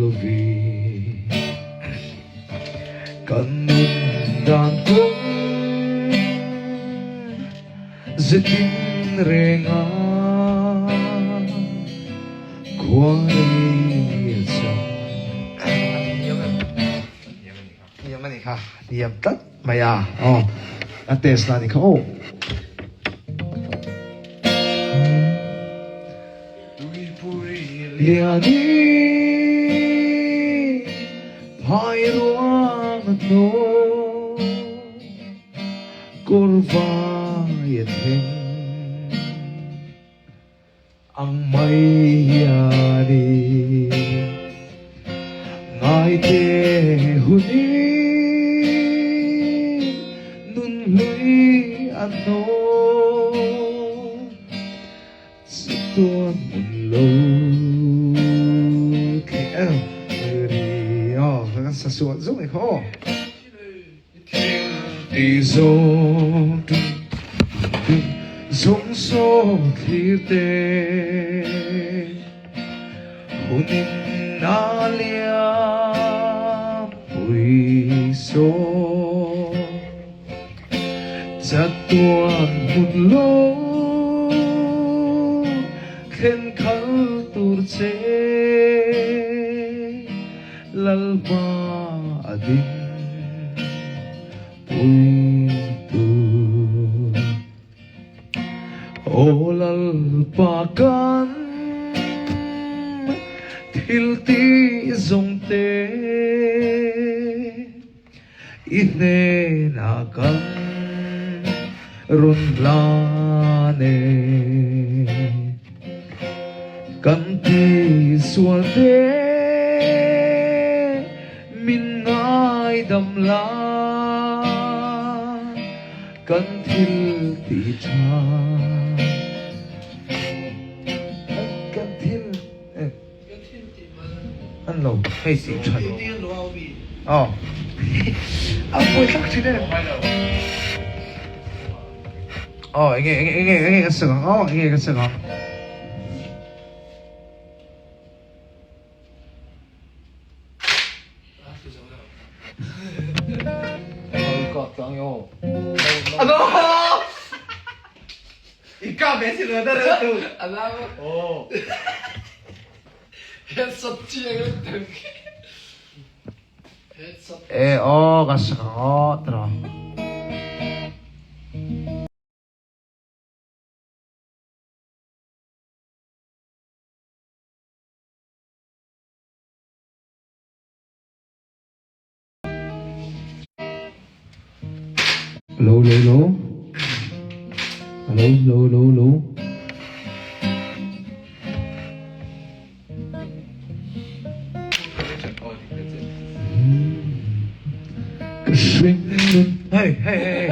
lovi kan nun dan kawng zetin renga khua rei a chang. Thiam a nih kha, thiam tlat mai a, aw a test na a nih kha aw. Liani phai ruang a hnawh kawr vai a thleng ang mai hian i ngaite hunin nun hlui a hnawh. Chatuan hmun lo kher ri aw kan sa sual zung i kha aw. Ti zawng zung saw thlir te hunin a liam pui saw. Chatuan hmun lo thlen khal tur che Lalpa a ding pui tur. Aw Lalpa kan thil tih zawng te. I hnenah kan rawn hlan e. Kan tisual te min ngaidam la, kan thil ti tha kan thil An lo hei si tha lo. Aw. A pui thlak thin em. Aw enge enge enge enge ka sak ang aw enge ka sak ang. Ano? Ikaw be si Rada tu. Oh. Headshot chiang lutuk. Headshot. E aw ka sak ang aw tiraw. Lo lo lo Lo lo lo lo Ka hring nun Hey hey hey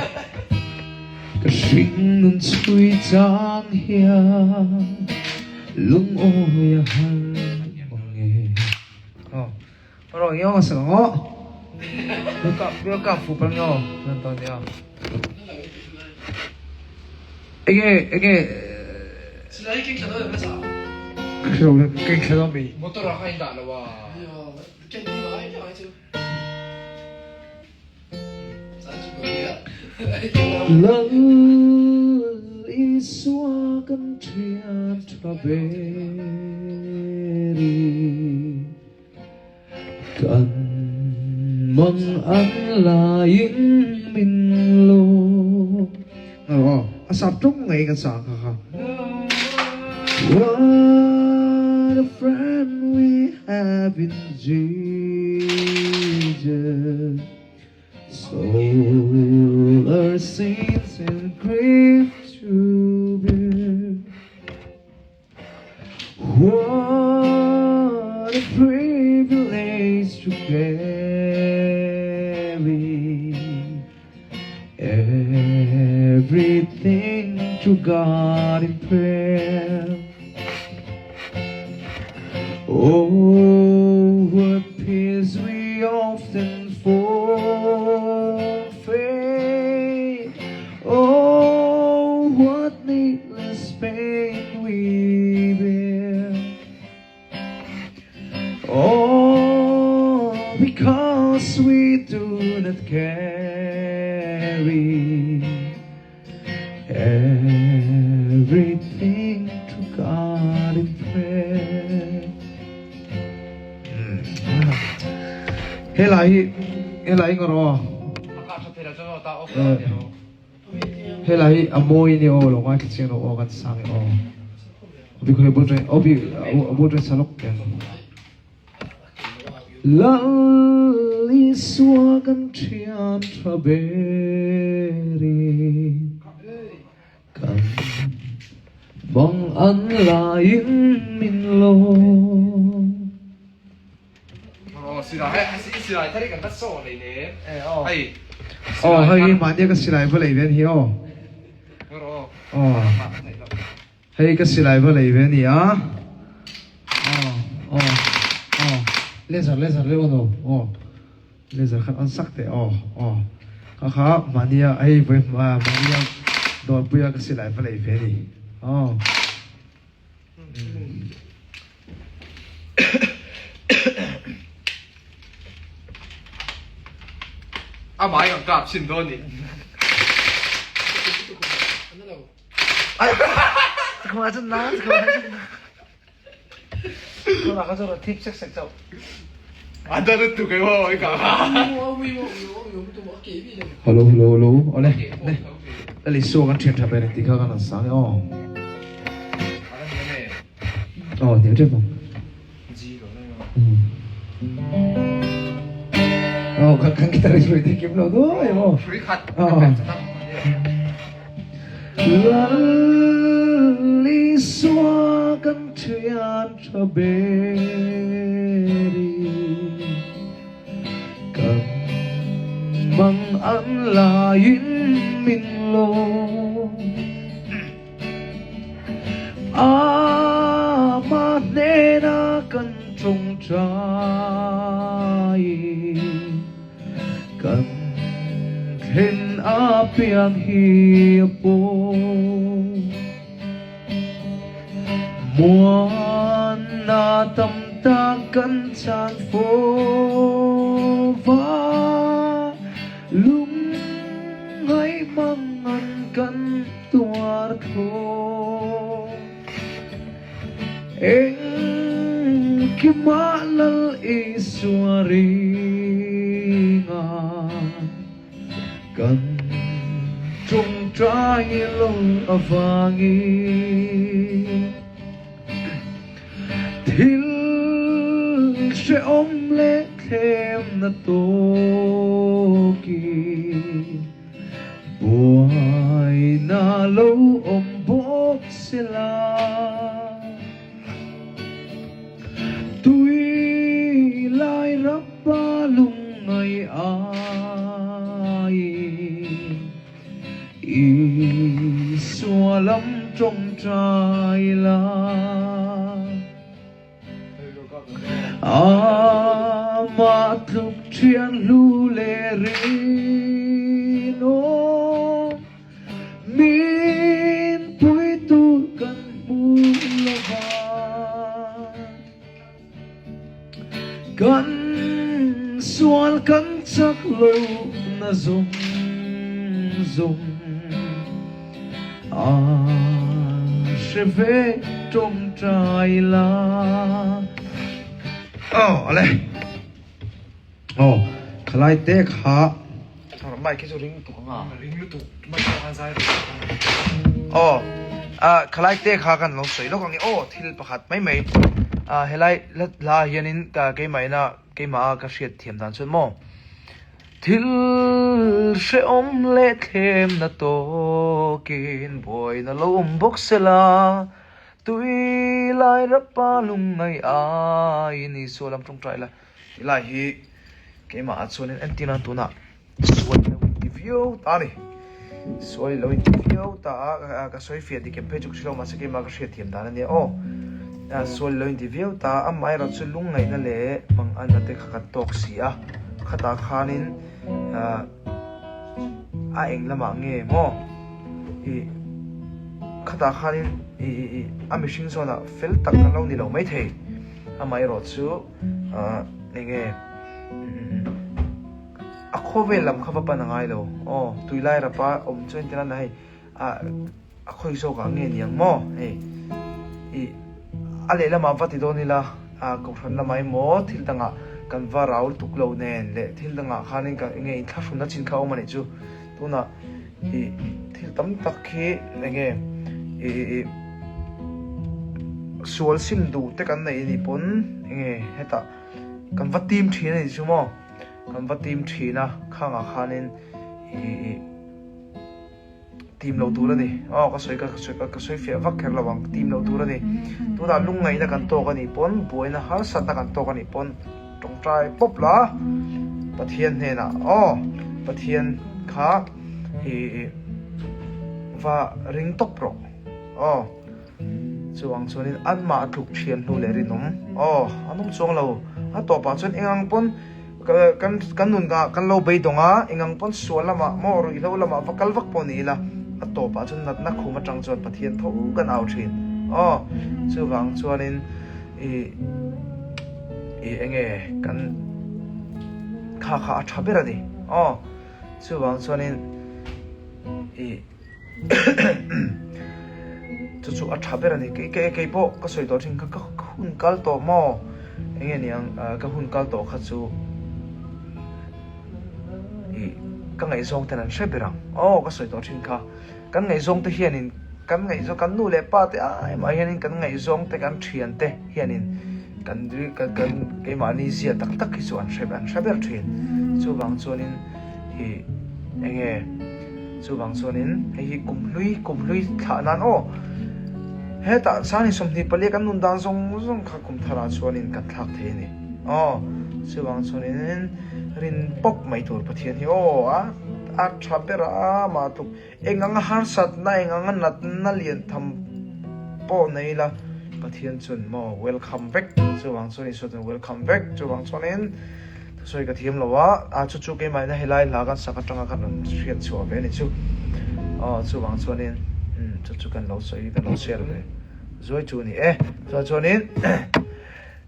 Ka hring nun chhui chang hian lungawi a har mang e. Aw Ro yo sa ngo. Buka buka fu pang yo nan to ni Enge enge Silai king thla dawn em sa? King thla dawn mi. Motor ah kha in dah lo a. Ken ni mai mai chu. Lal Isua kan thian tha beri. Kan mang an laiin min lo. Aw, a sap ṭung ngei kan sa kha kha. What a friend we have in Jesus. Soul our sins and grief to bear. What a privilege to carry everything to God in prayer. Oh, what peace we often forfeit. Oh, what needless pain we bear. Because we do not carry everything to God in prayer. He lai hi he lai ngawr aw. He lai hi a mawi ni aw lo ngai chiang lo aw kan sang aw. Obi khoi bul train obi bul train salok ten. Lal Isua kan thian tha berin kan bang an laiin min lawm. Aw hei mahni ka silai va lei ve ani hi aw. Aw. Hei ka silai va lei ve a ni a. Aw aw aw laser laser le aw no aw laser khan on sak teh aw aw kha kha mahnia hei vawi mahnia dawrpuia ka silai va lei ve a ni aw. Amah hi kan kap chhin dawn ni. Hello hello hello awle le lali suak an thian tha ber tih kha kan han sang e aw aw hniam tep ang aw kan kan guitar ri te kim lo nuai maw aw Lal Isua kan thian tha beri Kan mang an laiin min lawm Amah hnena kan tawngtai Kan thlen apiang hi a pawm. Muanna tam tak kan chan fo va, lungngaih mangan kan tuar tho. Engkimah Lal Isua ringa kan tawngtai lo avangin thil hrehawm leh thlemna tawkin Buaina lo awm bawk sela, tui lai rapa lungngai aiin Isua lam tawngtai la. Amah tluk ṭhian hlu le rinawm min puitu kan hmu lo va. Kan sual kan chak lo na zawng zawng. A hre ve tawngtai la. Aw ale. Aw khalai te kha. Mic hi chu ring lutuk anga. Ring lutuk mic pawh khan zai ring lutuk anga. Aw a khalai te kha kan lo sawi lawk ang e aw thil pakhat mai mai a helai hla ah hianin keimah ina keimah a ka hriat thiam dan chuan maw. Thil hrehawm leh thlemna tawkin buaina lo awm bawk sela, tui lai rapa lungngaih aiin Isua lam tawngtai la. Ti lai hi keimah ah chuanin entir nan tunah sual i lo inti viau ta a ni. Sual i lo inti viau ta a, ka sawi fiah dik em phei chu ka hre lo mahse keimah ka hriatthiam dan a nia aw. Sual i lo inti viau ta a, amaherawh chu lungngaihna leh manganna te kha kan tawk si a. Khatah khanin a eng lamah nge maw ih khatah khanin ih a mihring zawnah fel tak kan lo ni lo maithei amaherawh chu eng nge. A khawvel lam kha va pan a ngai lo aw tuilai rapa awm chuan tilan hei a a khawi zawk ah nge niang maw hei ih a lehlamah va ti dawn ila a kohhran lamah emaw thil dangah kan va rau lutuk lo nen leh thil dangah khanin ka enge inthlahrunna chin kha a awm a nih chu tunah ih thil tam tak hi enge ih ih sual sim duh te kan neih anih pawn enge hetah kan va tim thin a nih chu maw. Kan va tim thin a, khangah khanin ih tim lo tur a ni. Aw ka sawi ka sawi ka sawi fiah vak kher lo ang, tim lo tur a ni. Tunah lungngaihna kan tawk a nih pawn, buaina harsatna kan tawk a nih pawn tawngtai pawp la Pathian hnenah aw Pathian kha ih va ring tawp rawh aw. Chuang chuanin anmah a tluk thian hnu leh rinawm aw an awm chuang lo. A tawpah chuan engang pawn kan kan nun ah kan lo beidawng a, engang pawn sual lamah maw ruihhlo lamah va kal vak pawh ni ila a tawpah chuan natna khum atang chuan Pathian tho kan au thin aw. Chuvang chuanin ih ih enge kan kha kha a tha ber a ni aw. Chuvang chuanin ih. Chu chu a tha ber a ni. Kei kei kei pawh ka sawi tawh thin kha ka hun kal tawh maw? Eng nge niang ka hun kal tawh kha chu ih ka ngaihzawng ten an hre ber ang. Aw ka sawi tawh thin kha. Kan ngaihzawng te hianin kan ngaihzawng kan nu leh pa te ai mah hianin kan ngaihzawng te kan thian te hianin kan kan kan keimahni zia tak tak hi chu an hre an hre ber thin. Chuvang chuanin ih eng nge. Chuvang chuanin hei hi kum hlui kum hlui thlah nan aw hetah sani 24 kan nun dan zawng zawng kha kum tharah chuanin kan thlak thei a ni aw chuvang chuanin rin pawp mai tur Pathian hi aw a a tha ber a mah tluk eng anga harsatna eng anga natna lian tham pawh nei ila Pathian chuan maw welcome vek chuvang chuan Isua chuan welcome vek chuvang chuanin Thusawi ka thiam lo a, a chu chu keimahina helai hla kan sak atanga kan rawn hriat chhuah ve a ni chu. Aw chuvang chuanin umm chu chu kan lo sawi kan lo share ve zuai chu a ni e. Chuan chuanin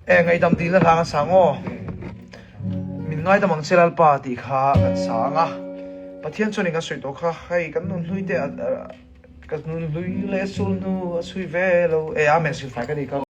e ngaihdam dilna hla kan sang aw. Min ngaidam ang che Lalpa tih kha kan sang a. Pathian chuanin kan sawi tawh kha hei kan nun hlui te ka nun hlui leh sul hnu a chhui ve lo e amen silfai ka ni kha.